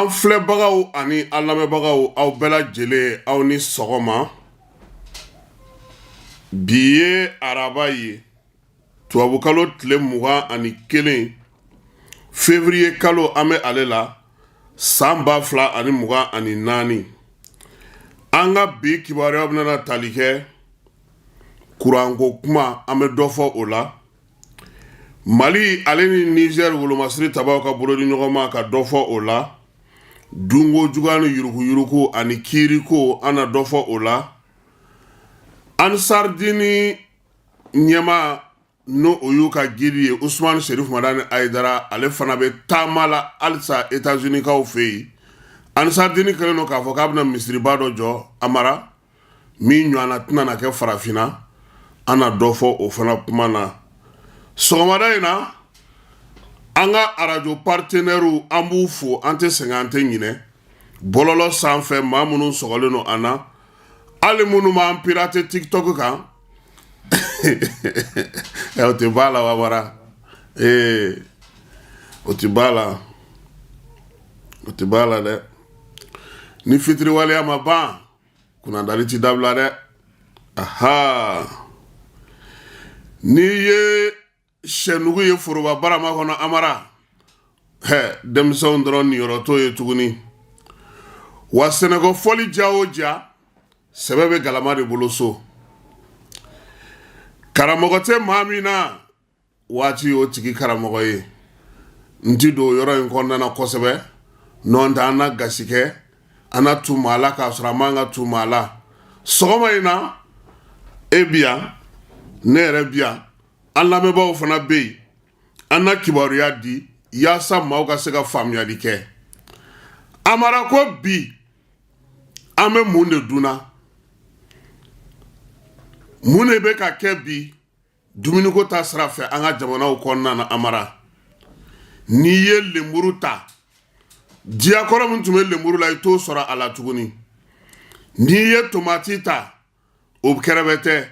An filɛbagaw ani an lamɛnbagaw, aw bɛɛ lajɛlen, aw ni sɔgɔma. Bi ye araba ye, tubabukalo tile 21, février kalo an bɛ ale la, san 2024. An ka bi kibaruya bɛna tali kɛ kuranko kuma, an bɛ dɔ fɔ o la. Mali ale ni Niger wolomasiri tabaw ka bolodi ɲɔgɔn ma, ka dɔ fɔ o la. Dunko juguya ni yuruguyurugu ani kiiriko, an na dɔ fɔ o la. Ansardini ɲɛmaa, n'o o y'u ka guide ye, Usumani Serif Madani Ayidara, ale fana bɛ taama la halisa États-Unis-kaw fɛ yen. Ansardini kɛlen don k'a fɔ k'a bɛna misiriba dɔ jɔ Amara, min ɲɔgɔnna tɛna na kɛ farafinna. An na dɔ fɔ o fana kuma na sɔgɔmada in na. An ka arajo partenaires, an b'u fo, an tɛ sɛgɛn, an tɛ ɲinɛ. Bɔlɔlɔ sanfɛ, maa minnu sɔgɔlen don an na, hali minnu b'an pirater TikTok kan, o tɛ b'a la wa? Ee, o tɛ b'a la, o tɛ b'a la dɛ. Ni fitiriwaleya ma ban, kunnadali ti dabila dɛ. Aha, n'i ye sɛnugu ye foroba barama kɔnɔ, Amara, hɛ, denmisɛnw dɔrɔn niyɔrɔ t'o ye tuguni. Wa sɛnɛkɔ fɔli ja o ja, sɛbɛ bɛ galama de bolo so. Karamɔgɔ tɛ maa min na, waati y'o tigi karamɔgɔ ye. N ti don yɔrɔ in kɔnɔna na kosɛbɛ, nɔn tɛ an na gasi kɛ, an na tu maa la k'a sɔrɔ a man ka tu maa la. Sɔgɔma in na, e bi yan, ne yɛrɛ bi yan, an lamɛnbaaw fana bɛ yen. An na kibaruya di yaasa maaw ka se ka faamuyali kɛ. Amara ko bi an bɛ mun de dunna? Mun de bɛ ka kɛ bi dumuniko ta sira fɛ an ka jamanaw kɔnɔna na? Amara, n'i ye lenburu ta, diya kɔrɔ min tun bɛ lenburu la, i t'o sɔrɔ a la tuguni. N'i ye tomati ta, o kɛrɛfɛ tɛ.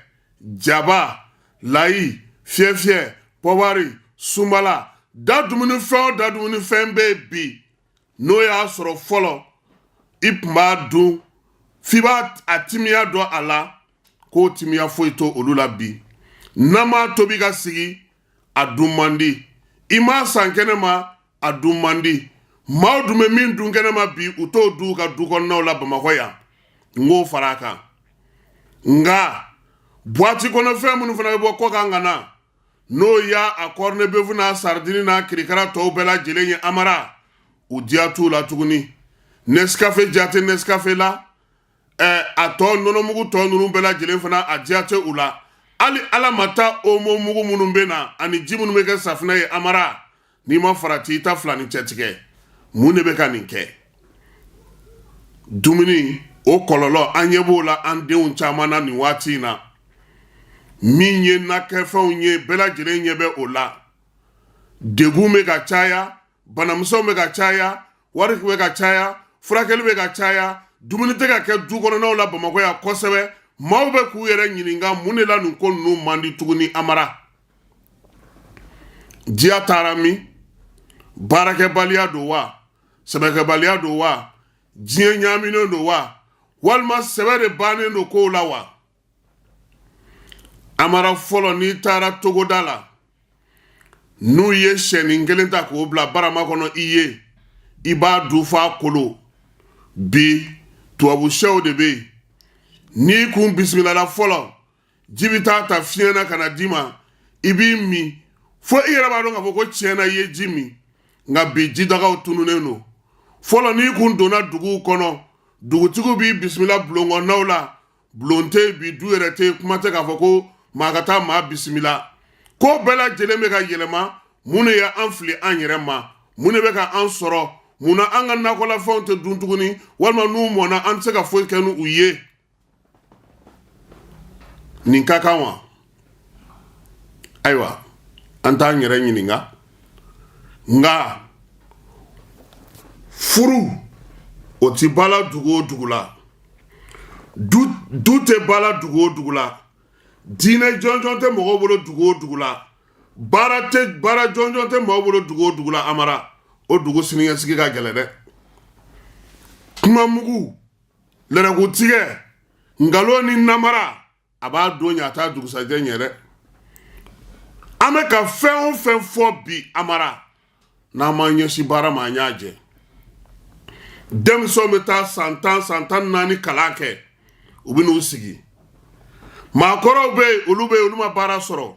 Jaba, layi, fiyɛfiyɛ, pɔwari, sunbala, da dumunifɛn o da dumunifɛn bɛ yen bi, n'o y'a sɔrɔ fɔlɔ i tun b'a dun f'i b'a a timiya dɔn a la, k'o timiya foyi to olu la bi. N'a m'a tobi ka sigi, a dun man di. I m'a san kɛnɛ ma, a dun man di. Maaw dun bɛ min dun kɛnɛ ma bi, u t'o dun u ka du kɔnɔnaw la Bamakɔ yan. N k'o fara a kan. Nka buwati kɔnɔfɛn minnu fana bɛ bɔ kɔkan ka na, n'o y'a a corned-beef n'a sardine n'a kirikara tɔw bɛɛ lajɛlen ye, Amara, u diya t'u la tuguni. Nescafe diya tɛ Nescafe la. A tɔ nɔnɔmugu tɔ ninnu bɛɛ lajɛlen fana, a diya tɛ u la. Hali ala ma taa omo mugu minnu bɛ na ani ji minnu bɛ kɛ safinɛ ye, Amara, n'i ma farati, i ta fila ni cɛ tigɛ. Mun de bɛ ka nin kɛ? Dumuni o kɔlɔlɔ, an ɲɛ b'o la an denw caman na nin waati in na. Min ye nakɛfɛnw ye, bɛɛ lajɛlen ɲɛ bɛ o la. Degun bɛ ka caya, banamisɛnw bɛ ka caya, wari bɛ ka caya, furakɛli bɛ ka caya, dumuni tɛ ka kɛ du kɔnɔnaw la Bamakɔ yan kosɛbɛ. Maaw bɛ k'u yɛrɛ ɲininka mun de la nin ko ninnu man di tuguni. Amara, diya taara min? Baarakɛbaliya don wa? Sɛbɛkɛbaliya don wa? Diɲɛ ɲaaminen don wa? Walima sɛbɛ de bannen don kow la wa? Amara, fɔlɔ n'i taara togoda la, n'u ye sɛnin kelen ta k'o bila barama kɔnɔ i ye, i b'a dun f'a kolo. Bi tubabu sɛw de bɛ yen. N'i kun bisimilala fɔlɔ, ji bɛ taa ta fiɲɛ na ka na d'i ma, i b'i min fo i yɛrɛ b'a dɔn k'a fɔ ko tiɲɛ na i ye ji min. Nka bi jidagaw tununnen don. Fɔlɔ n'i kun donna duguw kɔnɔ, dugutigiw b'i bisimila bulon kɔnɔnaw la. Bulon tɛ yen bi, du yɛrɛ tɛ yen, kuma tɛ k'a fɔ ko maa ka taa maa bisimila. Ko bɛɛ lajɛlen bɛ ka yɛlɛma. Mun de ye an fili an yɛrɛ ma? Mun de bɛ ka an sɔrɔ? Mun na an ka nakɔlafɛnw tɛ dun tuguni, walima n'u mɔna, an tɛ se ka foyi kɛ n'u ye? Nin ka kan wa? Ayiwa, an t'an yɛrɛ ɲininka. Nka furu o ti bala dugu o dugu la, du tɛ bala dugu o dugu la, diinɛ jɔnjɔn tɛ mɔgɔw bolo dugu o dugu la, baara tɛ, baara jɔnjɔn tɛ mɔgɔw bolo dugu o dugu la, Amara, o dugu siniɲɛsigi ka gɛlɛn dɛ. Kuma mugu, lɛrɛkutigɛ, nkalon ni namara, a b'a don ɲɛ, a t'a dugusajɛ ɲɛ dɛ. An bɛ ka fɛn o fɛn fɔ bi, Amara, n'an m'an ɲɛsin baara ma, an y'a jɛ. Denmisɛnw bɛ taa san 10, san 14 kalan kɛ, u bɛ n'u sigi. Maakɔrɔw bɛ yen, olu bɛ yen, olu ma baara sɔrɔ.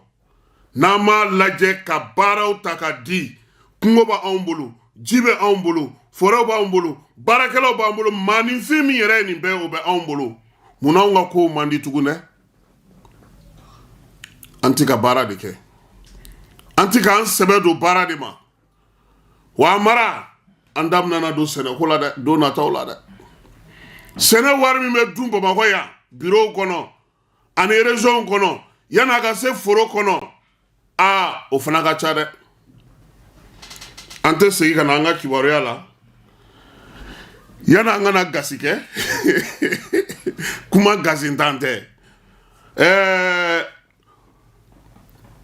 N'an m'a lajɛ ka baaraw ta ka di, kungo bɛ anw bolo, ji bɛ anw bolo, forow b'anw bolo, baarakɛlaw b'an bolo, maaninfin min yɛrɛ ye nin bɛɛ, o bɛ anw bolo. Munna anw ka kow man di tugun dɛ? An tɛ ka baara de kɛ, an tɛ k'an sɛbɛ don baara de ma. Wa Amara, an da bɛna don sɛnɛko la dɛ don nataw la dɛ. Sɛnɛ wari min bɛ dun Bamakɔ yan birow kɔnɔ ani région kɔnɔ, yan'a ka se foro kɔnɔ, aa, o fana ka ca dɛ. An tɛ segin ka na an ka kibaruya la yanni an kana gasi kɛ, kuma gasintan tɛ.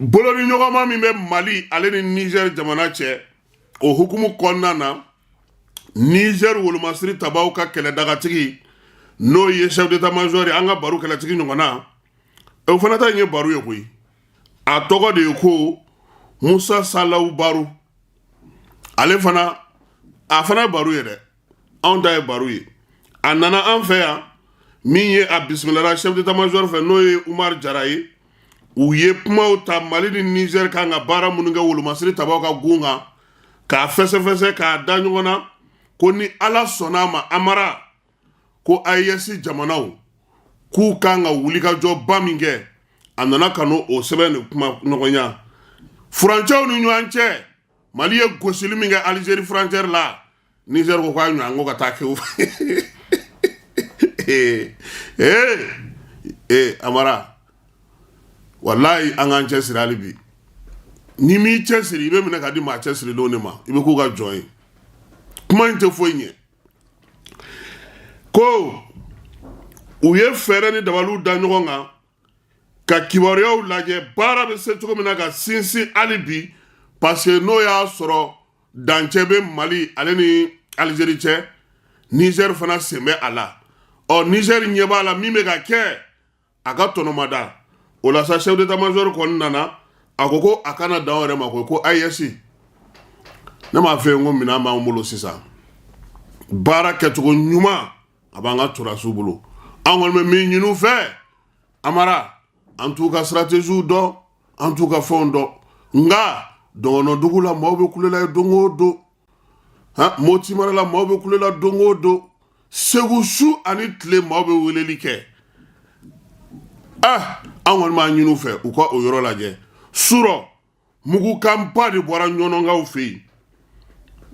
Bolodiɲɔgɔnma min bɛ Mali ale ni Niger jamana cɛ, o hukumu kɔnɔna na, Niger wolomasiri tabaw ka kɛlɛdagatigi, n'o ye chef d'état major ye, an ka baro kɛlɛtigi ɲɔgɔnna, o fana ta in ye baro ye koyi. A tɔgɔ de ye ko Musa Salawu Baro. Ale fana, a fana ye baro ye dɛ, anw ta ye baro ye. A nana an fɛ yan min ye, a bisimilala chef d'état major fɛ, n'o ye Umar Jara ye. U ye kumaw ta Mali ni Niger kan ka baara minnu kɛ wolomasiri tabaw ka gun kan, k'a fɛsɛfɛsɛ, k'a da ɲɔgɔn na ko ni Ala sɔnna a ma, Amara, ko AES jamanaw k'u kan ka wulikajɔba min kɛ, a nana ka n'o sɛbɛn de kuma ɲɔgɔnya furancɛw ni ɲɔgɔn cɛ. Mali ye gosili min kɛ Algérie frontière la, Niger ko k'a ɲɔgɔn ko ka taa kɛ. Ee Amara, walayi, an k'an cɛsiri hali bi. N'i m'i cɛsiri, i bɛ minɛ ka di maa cɛsirilenw de ma, i bɛ k'u ka jɔn ye. Kuma in tɛ foyi ɲɛ. Ko u ye fɛɛrɛ ni dabaliw da ɲɔgɔn kan ka kibaruyaw lajɛ, baara bɛ se cogo min na ka sinsin hali bi, parce que n'o y'a sɔrɔ dancɛ bɛ Mali ale ni Algérie cɛ, Niger fana sen bɛ a la. Ɔ, Niger ɲɛ b'a la min bɛ ka kɛ, a ka tɔnɔmada o la sa. Chef d'état major kɔni nana, a ko ko a kana dan o yɛrɛ ma koyi, ko AES, ne m'a fɛ yen, ko minɛn b'an bolo sisan, baara kɛcogo ɲuman a b'an ka sɔrɔdasiw bolo. An kɔni bɛ min ɲini u fɛ, Amara, an t'u ka stratégie dɔn, an t'u ka fɛnw dɔn, nka dɔgɔnɔdugu la, maaw bɛ kule la ye don o don, han, Moti mara la, maaw bɛ kule la don o don, Segu su ani tile, maaw bɛ weleli kɛ. Ah, an kɔni b'a ɲini u fɛ, u ka o yɔrɔ lajɛ. Surɔ, mugukanba de bɔra Ɲɔnɔnkaw fɛ yen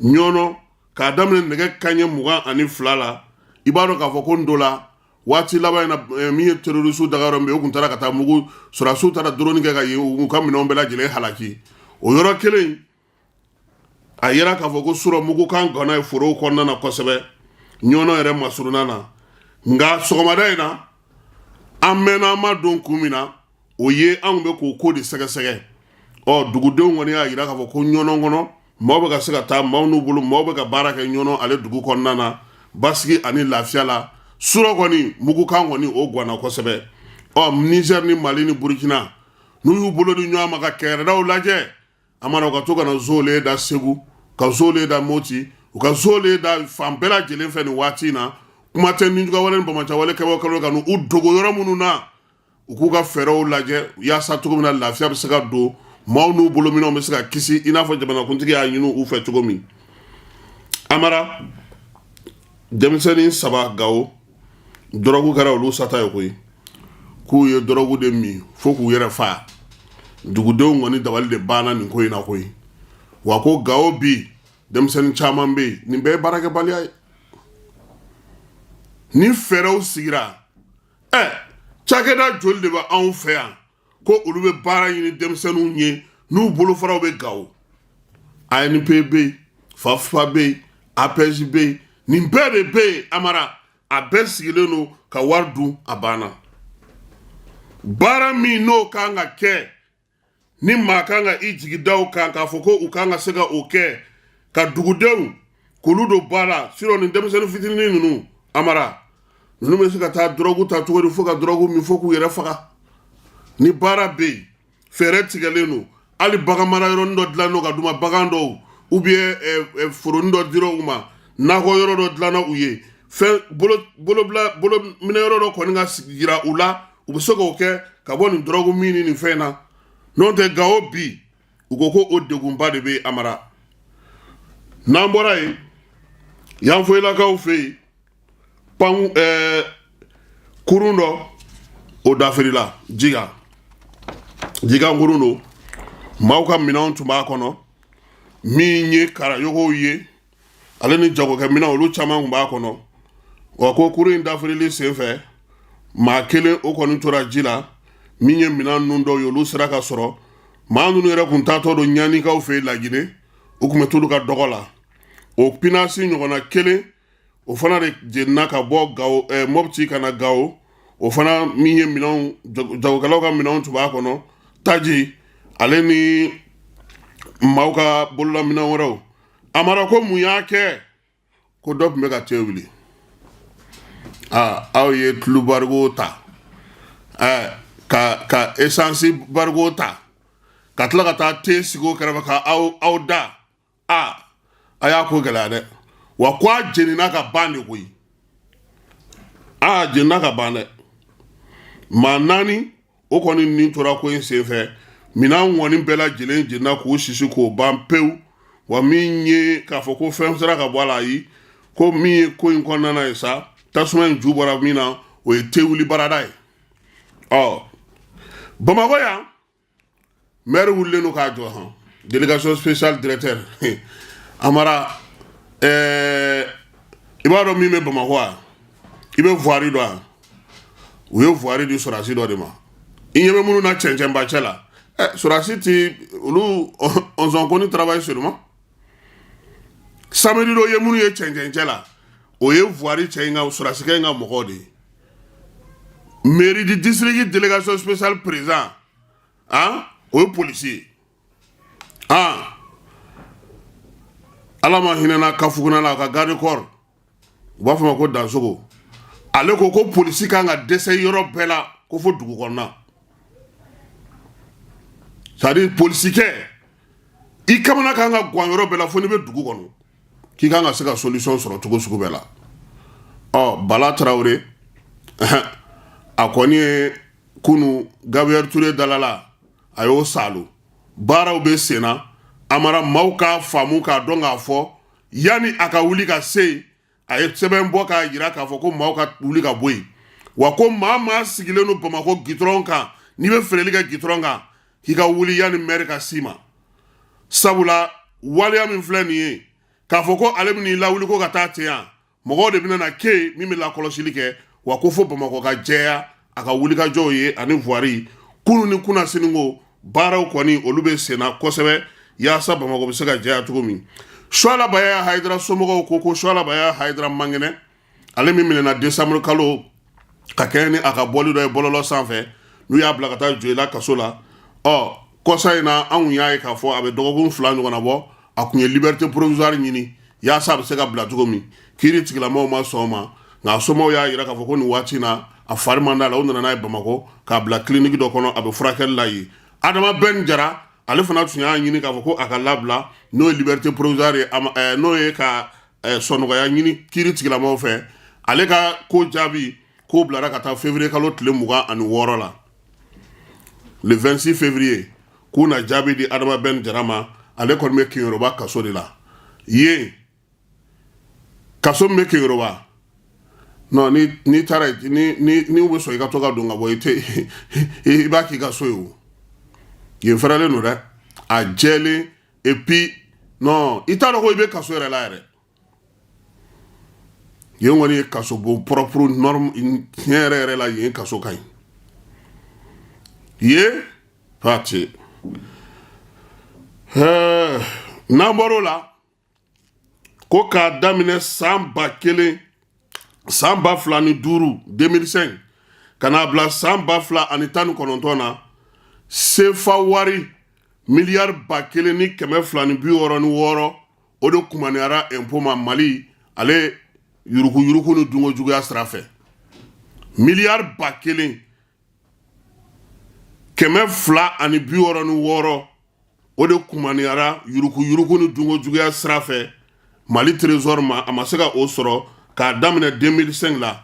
Ɲɔnɔ, k'a daminɛ nɛgɛ kanɲɛ 22 la. I b'a dɔn k'a fɔ ko n la waati laban in na, min ye terroriste dagayɔrɔ min bɛ yen, u tun taara ka taa mugu, sɔrɔdasiw taara drone kɛ ka yen u ka minɛnw bɛɛ lajɛlen halaki. O yɔrɔ kelen, a yira k'a fɔ ko surɔ mugukan ganna ye forow kɔnɔna na kosɛbɛ, Ɲɔnɔ yɛrɛ masurunna na. Nka sɔgɔmada in na, an mɛnna, an ma don kun min na, o ye anw bɛ k'o ko de sɛgɛsɛgɛ. Ɔ, dugudenw kɔni y'a yira k'a fɔ ko Ɲɔnɔ kɔnɔ, maaw bɛ ka se ka taa, maaw n'u bolo, maaw bɛ ka baara kɛ Ɲɔnɔ ale dugu kɔnɔna na basigi ani lafiya la. Surɔ kɔni, mugukan kɔni, o ganna kosɛbɛ. Ɔ, Niger ni Mali ni Burukina, n'u y'u bolo di ɲɔgɔn ma ka kɛrɛdaw lajɛ, Amara, u ka to ka na zole da Segu, ka zole da Moti, u ka zole da fan bɛɛ lajɛlen fɛ nin waati in na. Kuma tɛ nijuguyawale ni banbaanciwale kɛbagaw kɛlen ka n'u dogo yɔrɔ minnu na, u k'u ka fɛɛrɛw lajɛ yaasa cogo min na lafiya bɛ se ka don, maaw n'u bolominɛnw bɛ se ka kisi, i n'a fɔ jamanakuntigi y'a ɲini u fɛ cogo min. Amara, denmisɛnnin saba Gawo, dɔrɔgu kɛra olu sata ye koyi. K'u ye dɔrɔgu de min fo k'u yɛrɛ fa. Dugudenw kɔni dabali de banna nin ko in na koyi. Wa ko Gawo bi, denmisɛnnin caman bɛ yen, nin bɛɛ ye baarakɛbaliya ye. Ni fɛɛrɛw sigira, ɛ, cakɛda joli de bɛ anw fɛ yan ko olu bɛ baara ɲini denmisɛnninw ye n'u bolofaraw bɛ Gawo? ANP bɛ yen, FAFPA bɛ yen, APEJ bɛ yen, nin bɛɛ de bɛ yen. Amara, a bɛɛ sigilen don ka wari dun, a banna. Baara min n'o kan ka kɛ, ni maa kan ka i jigi da o kan k'a fɔ ko u kan ka se ka o kɛ ka dugudenw k'olu don ba la. Sinon nin denmisɛnnin fitinin ninnu, Amara, ninnu bɛ se ka taa dɔrɔgu ta cogo di fo ka dɔrɔgu min fo k'u yɛrɛ faga? Ni baara bɛ yen, fɛɛrɛ tigɛlen don, hali bagan mara yɔrɔnin dɔ dilannen don ka d'u ma, bagan dɔw ou bien foronin dɔ dira u ma, nakɔ yɔrɔ dɔ dilanna u ye, fɛn bolo bolobila bolo minɛ yɔrɔ dɔ kɔni ka yira u la, u bɛ se k'o kɛ ka bɔ nin dɔrɔgu min ni nin fɛn in na. N'o tɛ, Gawo bi, u ko ko o degunba de bɛ yen, Amara. N'an bɔra yen, Yanfoyilakaw fɛ yen, pan kurun dɔ o dafirila ji kan, jikan kurun don, maaw ka minɛnw tun b'a kɔnɔ, min ye karayogow ye, ale ni jagokɛminɛnw, olu caman tun b'a kɔnɔ. Wa ko kurun in dafirili senfɛ, maa kelen o kɔni tora ji la. Min ye minɛn ninnu dɔw ye, olu sera ka sɔrɔ. Maa ninnu yɛrɛ kun taatɔ don ɲanikaw fɛ yen Laginɛ, u tun bɛ t'olu ka dɔgɔ la. O pinasi ɲɔgɔnna kelen, o fana de jenina ka bɔ Gawo, Mɔpti ka na Gawo. O fana min ye minɛnw, jagokɛlaw ka minɛnw tun b'a kɔnɔ, taji ale ni maaw ka bololaminɛn wɛrɛw. Amara, ko mun y'a kɛ? Ko dɔ tun bɛ ka te wuli. Aa, aw ye tulu barigo ta, ka esansi barigo ta, ka tila ka taa te sigi o kɛrɛfɛ ka aw da. Aa, a y'a ko gɛlɛya dɛ. Wa ko a jenina ka ban de koyi. A jenina ka ban dɛ. Maa naani o kɔni nin tora ko in senfɛ. Minɛn kɔni bɛɛ lajɛlen jenina k'u sisi k'o ban pewu. Wa min ye k'a fɔ ko fɛn sera ka bɔ a la, ayi. Ko min ye ko in kɔnɔna ye sa, tasuma in ju bɔra min na, o ye tewuli barada ye. Ɔ, Bamakɔ yan, maire wulilen don k'a jɔ hɔn, délégation spéciale directeur Amara. I b'a dɔn min bɛ Bamakɔ wa? I bɛ voirie dɔn wa? U ye voirie di sɔrɔdasi dɔ de ma. I ɲɛ bɛ minnu na cɛncɛnba cɛ la, sɔrɔdasi ti olu, on kɔni travail seulement. Samedi dɔ ye, minnu ye cɛncɛn cɛ la, o ye voirie cɛ in ka, sɔrɔdasikɛ in ka mɔgɔw de ye. Mairie du district délégation spéciale président, han, o ye polisi ye. Han, Ala ma hinɛna Kafuguna la, a ka garde corps, u b'a fɔ ma ko Dansogo, ale ko ko polisi kan ka dɛsɛ yɔrɔ bɛɛ la, ko fo dugu kɔnɔna. C'est à dire polisikɛ i kamana kan ka gan yɔrɔ bɛɛ la, fo n'i bɛ dugu kɔnɔ, k'i kan ka se ka solution sɔrɔ cogo sugu bɛɛ la. Ɔ, Bala Tarawele, a kɔni ye kunu Gabriel Touré dalala, a y'o salo. Baaraw bɛ sen na, Amara. Maaw k'a faamu k'a dɔn k'a fɔ yanni a ka wuli ka se yen, a ye sɛbɛn bɔ k'a jira k'a fɔ ko maaw ka wuli ka bɔ yen. Wa ko maa maa sigilen don Bamakɔ gitɔrɔn kan, n'i bɛ feereli kɛ gitɔrɔn kan, k'i ka wuli yanni mɛri ka s'i ma. Sabula waleya min filɛ nin ye, k'a fɔ ko ale bɛn'i lawuli ko ka taa ten yan, mɔgɔw de bɛna na ke min bɛ lakɔlɔsili kɛ. Wa ko fo Bamakɔ ka jɛya, a ka wulikajɔw ye ani voirie kunu ni kunna siniko baaraw kɔni, olu bɛ senna kosɛbɛ yaasa Bamakɔ bɛ se ka jɛya cogo min. Suala Baya Hayidara somɔgɔw ko Suala Baya Hayidara man kɛnɛ. Ale min minɛna décembre kalo ka kɛɲɛ ni a ka bɔli dɔ ye bɔlɔlɔ sanfɛ, n'u y'a bila ka taa Joyila kaso la. Ɔ, kɔsa in na, anw y'a ye k'a fɔ a bɛ dɔgɔkun 2 ɲɔgɔnna bɔ, a kun ye liberté provisoire ɲini yaasa a bɛ se ka bila cogo min. Kiiri tigilamaw ma sɔn o ma, nka somaw y'a jira k'a fɔ ko nin waati na, a fari man d'a la. U nana n'a ye Bamakɔ k'a bila clinique dɔ kɔnɔ, a bɛ furakɛli la yen. Adama Ben Jara, ale fana tun y'a ɲini k'a fɔ ko a ka labila, n'o ye liberté provisoire ye, n'o ye ka sɔnɔgɔya ɲini kiiri tigilamaw fɛ. Ale ka ko jaabi k'o bilara ka taa février kalo tile 26 la, le 26 février, k'u na jaabi di Adama Ben Jara ma. Ale kɔni bɛ Keɲeroba kaso de la yen. Kaso min bɛ Keɲeroba, non, ni n'i taara, ni u bɛ sɔn i ka to ka don ka bɔ, i tɛ i b'a k'i ka so ye. O yen fɛrɛlen don dɛ, a jɛlen. Et puis non, i t'a dɔn ko i bɛ kaso yɛrɛ la yɛrɛ. Yen kɔni ye kaso bon propre norme tiɲɛ yɛrɛ yɛrɛ la. Yen kaso ka ɲi yen pati. N'an bɔr'o la, ko k'a daminɛ san 1000, san 2005, 2005, ka n'a bila san 2019 na, sefa wari miliyari 1266, o de kumaniyara impôt ma Mali ale yuruguyurugu ni dunko juguya sira fɛ, miliyari 1266, o de kumaniyara yuruguyurugu ni dunko juguya sira fɛ Mali trésor ma. A ma se ka o sɔrɔ k'a daminɛ 2005 la.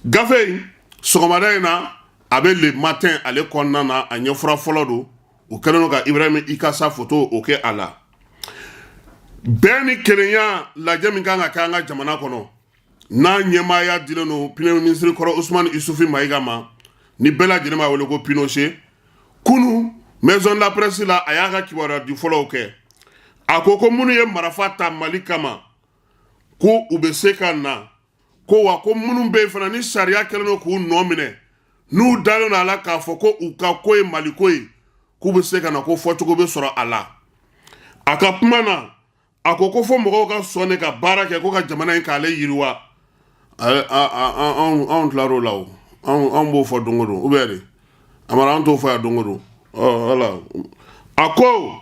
Gafe in, sɔgɔmada in na, a bɛ Le Matin ale kɔnɔna na. A ɲɛfura fɔlɔ don. U kɛlen don ka Ibrahim Ikasa foto o kɛ a la. Bɛn ni kelenya lajɛ min kan ka kɛ an ka jamana kɔnɔ, n'a ɲɛmaaya dilen don premier ministre kɔrɔ Usumani Isufi Mayiga ma, ni bɛɛ lajɛlen b'a wele ko Pinochet, kunu Maison de la Presse la, a y'a ka kibaruya di fɔlɔw kɛ. A ko ko minnu ye marifa ta Mali kama, ko u bɛ se ka na, ko wa ko minnu bɛ yen fana ni sariya kɛlen don k'u nɔ minɛ, n'u dalen don a la k'a fɔ ko u ka ko ye Maliko ye, k'u bɛ se ka na, ko fɔcogo bɛ sɔrɔ a la. A ka kuma na, a ko ko fo mɔgɔw ka sɔn de ka baara kɛ, ko ka jamana in k'ale yiriwa. Anw tilar'o la o. Anw b'o fɔ don o don, ou bien de Amara, an t'o fɔ yan don o don. Wala a ko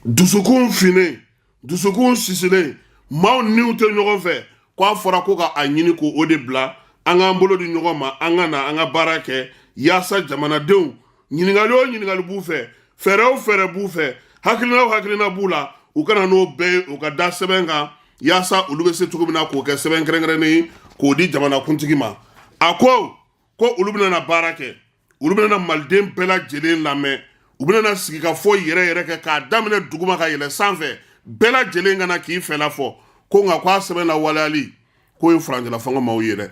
dusukun finnen, dusukun sisilen, maaw niw tɛ ɲɔgɔn fɛ, ko a fɔra ko ka a ɲini ko o de bila, an k'an bolo di ɲɔgɔn ma, an ka na an ka baara kɛ yaasa jamanadenw, ɲininkali o ɲininkali b'u fɛ, fɛɛrɛ o fɛɛrɛ b'u fɛ, hakilina o hakilina b'u la, u kana n'o bɛɛ ye, u ka da sɛbɛn kan yaasa olu bɛ se cogo min na k'o kɛ sɛbɛn kɛrɛnkɛrɛnnen ye k'o di jamanakuntigi ma. A ko ko olu bɛna na baara kɛ, olu bɛna na maliden bɛɛ lajɛlen lamɛn, u bɛna na sigikafɔ yɛrɛ yɛrɛ kɛ k'a daminɛ duguma ka yɛlɛ sanfɛ, bɛɛ lajɛlen ka na k'i fɛla fɔ. Ko nka k'a sɛbɛn lawaleyali k'o ye furancɛla fanga maaw ye dɛ,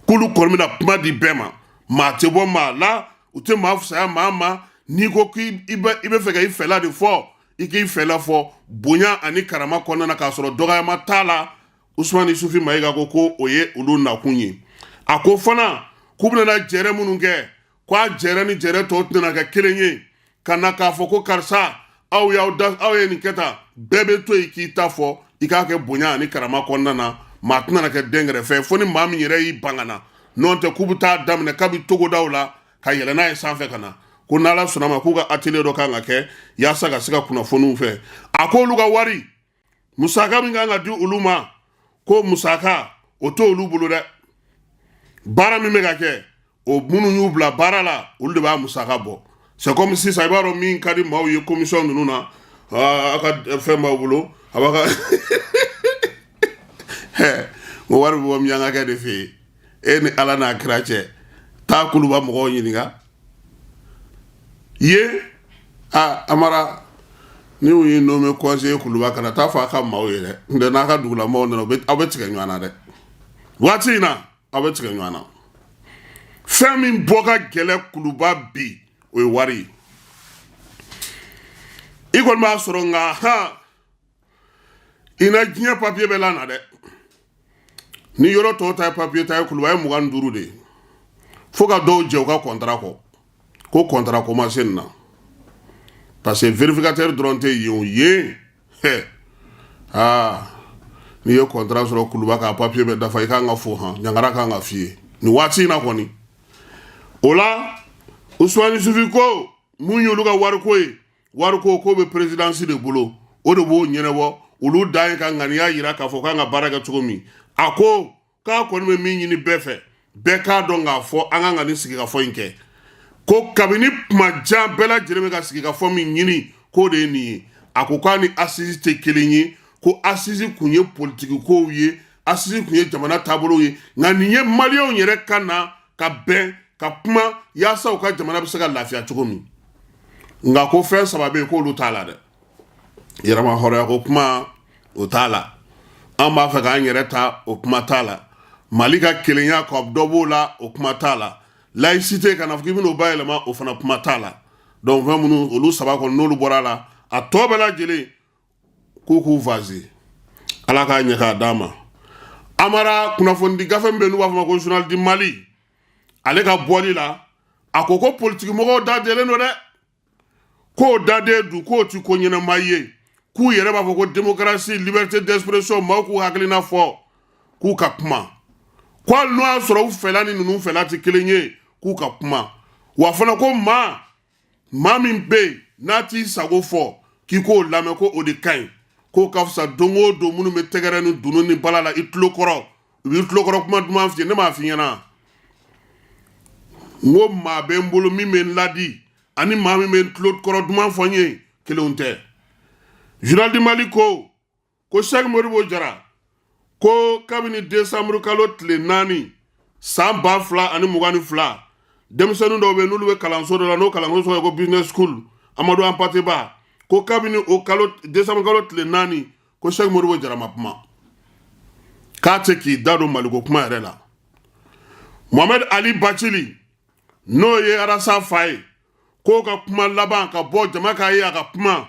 k'olu kɔni bɛna kuma di bɛɛ ma, maa tɛ bɔ maa la, u tɛ maa fisaya maa ma. N'i ko k'i bɛ fɛ ka i fɛla de fɔ, i k'i fɛla fɔ bonya ani karama kɔnɔna na, k'a sɔrɔ dɔgɔyama t'a la. Usumani Isufi Mayiga ko ko o ye olu nakun ye. A ko fana k'u bɛna jɛrɛ minnu kɛ, ko a jɛrɛ ni jɛrɛ tɔw tɛna kɛ kelen ye, ka na k'a fɔ ko karisa, aw y'aw da, aw ye nin kɛ tan. Bɛɛ bɛ to yen k'i ta fɔ, i k'a kɛ bonya ani karama kɔnɔna na, maa tɛna kɛ dɛnkɛrɛfɛ fo ni maa min yɛrɛ y'i ban ka na. N'o tɛ, k'u bɛ taa daminɛ kabi togodaw la ka yɛlɛ n'a ye sanfɛ ka na. Ko n'Ala sɔnna ma, k'u ka atelier dɔ kan ka kɛ yaasa ka se ka kunnafoniw fɛ. A ko olu ka wari musaka min kan ka di olu ma, ko musaka o t'olu bolo dɛ. Baara min bɛ ka kɛ, o minnu y'u bila baara la, olu de b'a musaka bɔ. C'est comme sisan, i b'a dɔn min ka di maaw ye commission ninnu na, aw ka fɛn b'aw bolo, a b'a ka o wari bɛ bɔ miyankakɛ de fɛ yen. E ni Ala n'a kira cɛ, taa Kuluba mɔgɔw ɲininka ye. A Amara, ni u y'i nommé conseiller Kuluba, kana taa fɔ a ka maaw ye dɛ. N tɛ n'a ka dugulamɔgɔw nana, aw bɛ tigɛ ɲɔgɔn na dɛ. Waati in na, aw bɛ tigɛ ɲɔgɔn na. Fɛn min bɔ ka gɛlɛ Kuluba bi, o ye wari ye. I kɔni b'a sɔrɔ, nka han, i na diɲɛ papiye bɛɛ la na dɛ. Ni yɔrɔ tɔw ta ye papiye ta ye, Kuluba ye 25 de ye, fo ka dɔw jɛ u ka kɔntara kɔ, ko kɔntara ko ma se nin na, parce que vérificateur dɔrɔn tɛ yen o yen. Aa, n'i ye kɔntara sɔrɔ Kuluba k'a papiye bɛɛ dafa, i kan ka fo han, ɲangara kan ka f'i ye nin waati in na kɔni. O la, Usumani Sufi ko mun y'olu ka wariko ye, wariko ko bɛ présidence de bolo, o de b'o ɲɛnabɔ. Olu dan ye ka ŋaniya yira k'a fɔ k'an ka baara kɛ cogo min. A ko k'a kɔni bɛ min ɲini bɛɛ fɛ, bɛɛ k'a dɔn k'a fɔ an kan ka nin sigikafɔ in kɛ, ko kabini kuma jan bɛɛ lajɛlen bɛ ka sigikafɔ min ɲini, k'o de ye nin ye. A ko k'a ni assise tɛ kelen ye, ko assise kun ye politiki kow ye, assise kun ye jamana taabolo ye, nka nin ye maliyɛnw yɛrɛ ka na ka bɛn ka kuma yaasa u ka jamana bɛ se ka lafiya cogo min. Nka ko fɛn saba bɛ yen k'olu t'a la dɛ: yɛrɛma hɔrɔnya ko kuma, o t'a la; an b'a fɛ k'an yɛrɛ ta, o kuma t'a la; Mali ka kelenya ka dɔ b'o la, o kuma t'a la; laïcité, ka na fɔ k'i bɛn'o bayɛlɛma, o fana kuma t'a la. Donc fɛn minnu, olu saba kɔni, n'olu bɔra a la, a tɔ bɛɛ lajɛlen, k'u k'u vase. Ala k'a ɲɛ k'a d'a ma. Amara, kunnafonidi gafe min bɛ yen n'u b'a fɔ ma ko Journal du Mali, ale ka bɔli la, a ko ko politiki mɔgɔw da jɛlen don dɛ, k'o daden dun, k'o ti ko ɲɛnama ye, k'u yɛrɛ b'a fɔ ko démocratie, liberté d'expression, maaw k'u hakilina fɔ, k'u ka kuma, ko hali n'o y'a sɔrɔ u fɛla ni ninnu fɛla tɛ kelen ye, k'u ka kuma. Wa fana ko maa min bɛ yen n'a t'i sago fɔ, k'i k'o lamɛn, ko o de ka ɲi. K'o ka fisa don o don minnu bɛ tɛgɛrɛ ni dunun ni bala la i tulo kɔrɔ, u b'i tulo kɔrɔ kuma duman f'i ye. Ne m'a f'i ɲɛna n ko maa bɛ n bolo min bɛ n ladi ani maa min bɛ n tulo kɔrɔ duman fɔ n ye, kelenw tɛ. Journal du Mali ko Sɛki Modibo Jara ko kabini desanburu kalo tile 4 san 2022, denmisɛnnin dɔw bɛ n'olu bɛ kalanso dɔ la, n'o kalanso tɔgɔ ye ko business school Amadu Hampâté Bâ, ko kabini o kalo desanburu kalo tile 4, ko Sɛki Modibo Jara ma kuma, k'a tɛ k'i da don Maliko kuma yɛrɛ la. Mohamed Ali Bacili, n'o ye Arasa fa ye, k'o ka kuma laban ka bɔ jama k'a ye a ka kuma,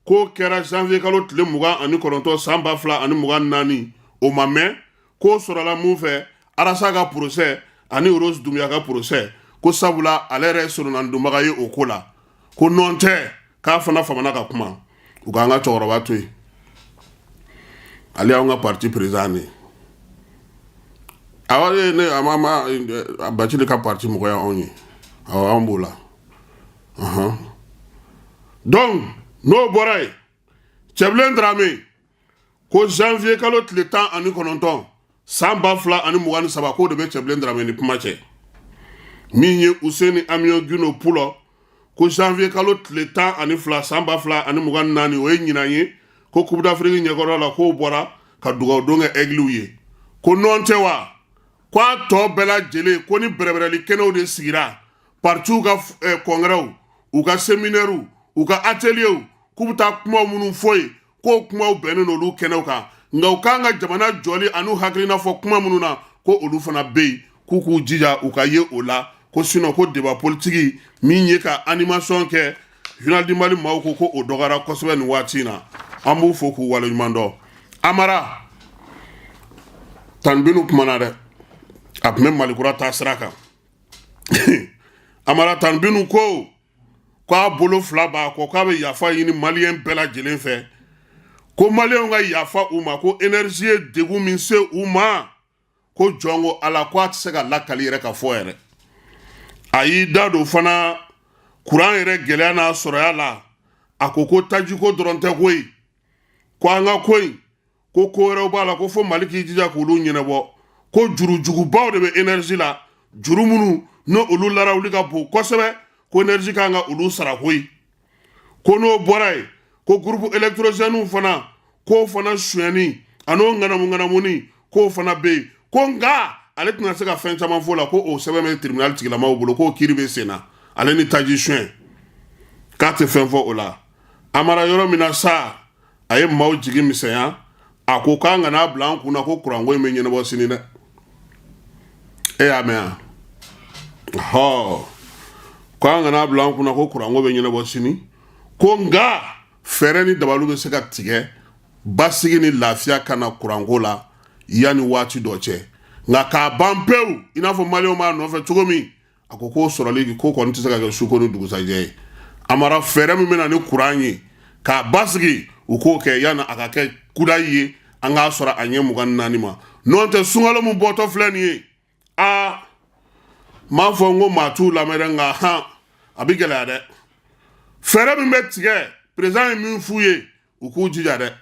k'o kɛra janvier kalo tile 29 san 2024. O ma mɛn, k'o sɔrɔla mun fɛ? Arasa ka procès ani Rose Doumbia ka procès, ko sabula ale yɛrɛ ye soronadonbaga ye o ko la. Ko nɔn tɛ, k'a fana famana ka kuma. U k'an ka cɛkɔrɔba to yen, ale y'anw ka parti président de ye. Awɔ, ne a ma Bacili ka parti mɔgɔ ye anw ye. Awɔ, anw b'o la. Donc n'o bɔra yen, Cɛbilen Darame ko janvier kalo tile 19 san 2023, k'o de bɛ Cɛbilen Darame ni kuma cɛ. Min ye Useni Amiɔn Gindo Pulɔ, ko janvier kalo tile 12 san 2024, o ye ɲinan ye, ko Coupe d'Afrique ɲɛkɔrɔ la, k'o bɔra ka dugawu don kɛ Aiglew ye. Ko nɔn tɛ wa, ko a tɔ bɛɛ lajɛlen, ko ni bɛrɛbɛrɛli kɛnɛw de sigira, partiw ka congrèsw, u ka séminairew, u ka atelierw, k'u bɛ taa kumaw minnu fɔ yen, k'o kumaw bɛnnen don olu kɛnɛw kan. Nka u kan ka jamana jɔli an'u hakilina fɔ kuma minnu na, ko olu fana bɛ yen, k'u k'u jija u ka ye o la. Ko sinon ko débat politique min ye ka animation kɛ, Journal du Mali maaw ko ko o dɔgɔyara kosɛbɛ nin waati in na. An b'u fo k'u waleɲuman dɔn. Amara Tanbinu kumana dɛ, a tun bɛ Malikura taa sira kan. Amara Tanbinu ko k'a bolo fila b'a kɔ, k'a bɛ yafa ɲini maliyɛn bɛɛ lajɛlen fɛ, ko maliyɛnw ka yafa u ma, ko énergie ye degun min se u ma, ko jɔn ko Ala, ko a tɛ se ka lakali yɛrɛ ka fɔ yɛrɛ. A y'i da don fana kuran yɛrɛ gɛlɛya n'a sɔrɔya la. A ko ko tajiko dɔrɔn tɛ koyi, ko an ka ko in, ko ko wɛrɛw b'a la, ko fo Mali k'i jija k'olu ɲɛnabɔ, ko jurujugubaw de bɛ énergie la, juru minnu n'o olu larawuli ka bon kosɛbɛ, ko énergie kan ka olu sara koyi. Ko n'o bɔra yen, ko groupe électrogène fana, k'o fana sonyɛni an'o ŋanamu ŋanamuni, k'o fana bɛ yen. Ko nka ale tɛna se ka fɛn caman fɔ o la, ko o sɛbɛn bɛ tribunal tigilamaw bolo, k'o kiiri bɛ sen na, ale ni taji suɲɛ, k'a tɛ fɛn fɔ o la. Amara yɔrɔ min na sa, a ye maaw jigi misɛnya. A ko k'an kana bila an kunna ko kuranko in bɛ ɲɛnabɔ sini dɛ. E y'a mɛn yan hɔ, k'an kana bila an kunna ko kuranko bɛ ɲɛnabɔ sini, ko nka fɛɛrɛ ni dabaliw bɛ se ka tigɛ basigi ni lafiya ka na kuranko la yanni waati dɔ cɛ. Nka k'a ban pewu i n'a fɔ maliyɛnw b'a nɔfɛ cogo min, a ko k'o sɔrɔli ko kɔni tɛ se ka kɛ suko ni dugusajɛ ye. Amara, fɛɛrɛ min bɛ na ni kuran ye k'a basigi, u k'o kɛ yanni a ka kɛ kudayi ye, an k'a sɔrɔ a ɲɛ 24 ma. N'o tɛ, sunkalo min bɔtɔ filɛ nin ye, aa, n m'a fɔ n ko maa t'u lamɛn dɛ, nka han, a bɛ gɛlɛya dɛ. Fɛɛrɛ min bɛ tigɛ, président ye min f'u ye, u k'u jija dɛ,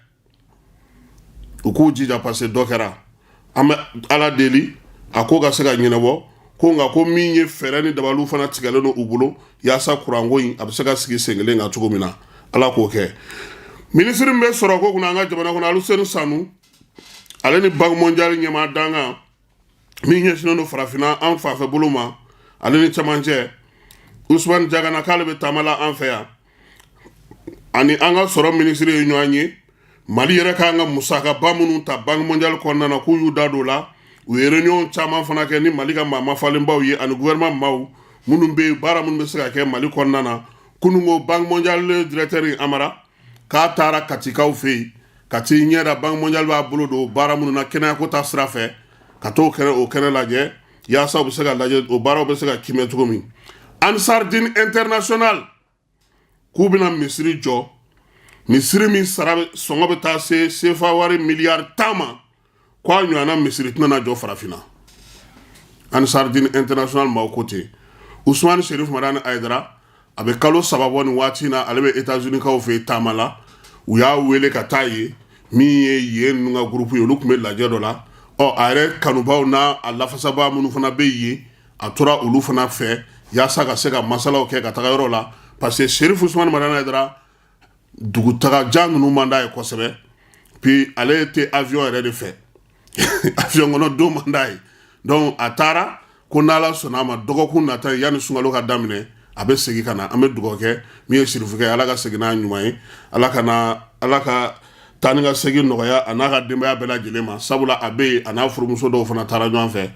u k'u jija, parce que dɔ kɛra. An bɛ Ala deli a ko ka se ka ɲɛnabɔ. Ko nka ko min ye fɛɛrɛ ni dabaliw fana tigɛlen don u bolo yaasa kuranko in a bɛ se ka sigi sen kelen kan cogo min na, Ala k'o kɛ. Minisiri min bɛ sɔrɔ ko kunna an ka jamana kɔnɔ, Aluseni Sanu, ale ni Banque mondiale ɲɛmaa dankan min ɲɛsinnen don farafinna an fanfɛ bolo ma, ale ni camancɛ Usumani Jagana, k'ale bɛ taama la an fɛ yan, ani an ka sɔrɔ minisiri ye ɲɔgɔn ye. Mali yɛrɛ k'an ka musakaba minnu ta Banque mondiale kɔnɔna na, k'u y'u da don o la. U ye réunion caman fana kɛ ni Mali ka maa mafalenbaw ye ani gouvernement maaw minnu bɛ yen, baara minnu bɛ se ka kɛ Mali kɔnɔna na. Kununko Banque mondiale directeur Amara k'a taara Katikaw fɛ yen ka t'i ɲɛ da Banque mondiale b'a bolo don baara minnu na kɛnɛyako ta sira fɛ, ka t'o kɛnɛ o kɛnɛ lajɛ yaasa u bɛ se ka lajɛ o baaraw bɛ se ka kimɛ cogo min. Ansar Dine International k'u bɛna misiri jɔ, misiri min sara sɔngɔ bɛ taa se sefa wari miliyari 10 ma, ko a ɲɔgɔnna misiri tɛna na jɔ farafinna. Ansar Dine International maaw ko ten. Usumani Serif Madani Ayidara, a bɛ kalo 3 bɔ nin waati in na, ale bɛ États-Unis kaw fɛ yen taama la. U y'a wele ka taa yen. Min ye yen ninnu ka groupe ye, olu tun bɛ lajɛ dɔ la. Ɔ, a yɛrɛ kanubaw n'a a lafasabaa minnu fana bɛ yen, a tora olu fana fɛ yaasa ka se ka masalaw kɛ ka taga yɔrɔ la, parce que Serifu Usumani Madani Hayidara, dugutaga jan ninnu man d'a ye kosɛbɛ. Puis ale tɛ avion yɛrɛ de fɛ, avion kɔnɔ don man d'a ye. Donc a taara ko n'Ala sɔnna a ma, dɔgɔkun nata, yanni sunkalo ka daminɛ, a bɛ segin ka na. An bɛ dugawu kɛ min ye Sirifukɛ, Ala ka segin n'a ɲuman ye, Ala ka na, Ala ka taa ni ka segin nɔgɔya a n'a ka denbaya bɛɛ lajɛlen ma, sabula a bɛ yen, a n'a furumuso dɔw fana taara ɲɔgɔn fɛ.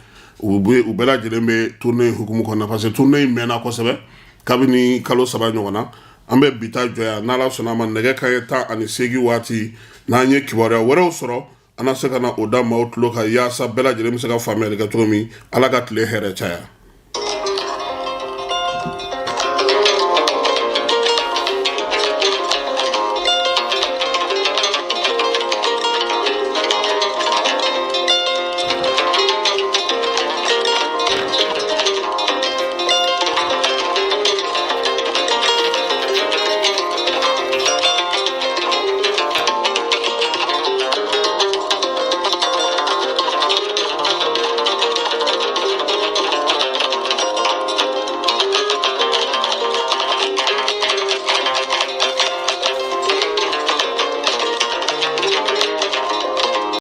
U bɛ u bɛɛ lajɛlen bɛ tournée in hukumu kɔnɔna, parce que tournée in mɛnna kosɛbɛ, kabini kalo 3 ɲɔgɔn na. An bɛ bi ta jɔ yan. N'Ala sɔnna a ma, nɛgɛ kanɲɛ 18 waati, n'an ye kibaruya wɛrɛw sɔrɔ, an na se ka na o da maaw tulo kan, yaasa bɛɛ lajɛlen bɛ se ka faamuyali kɛ cogo min. Ala ka tile hɛrɛ caya.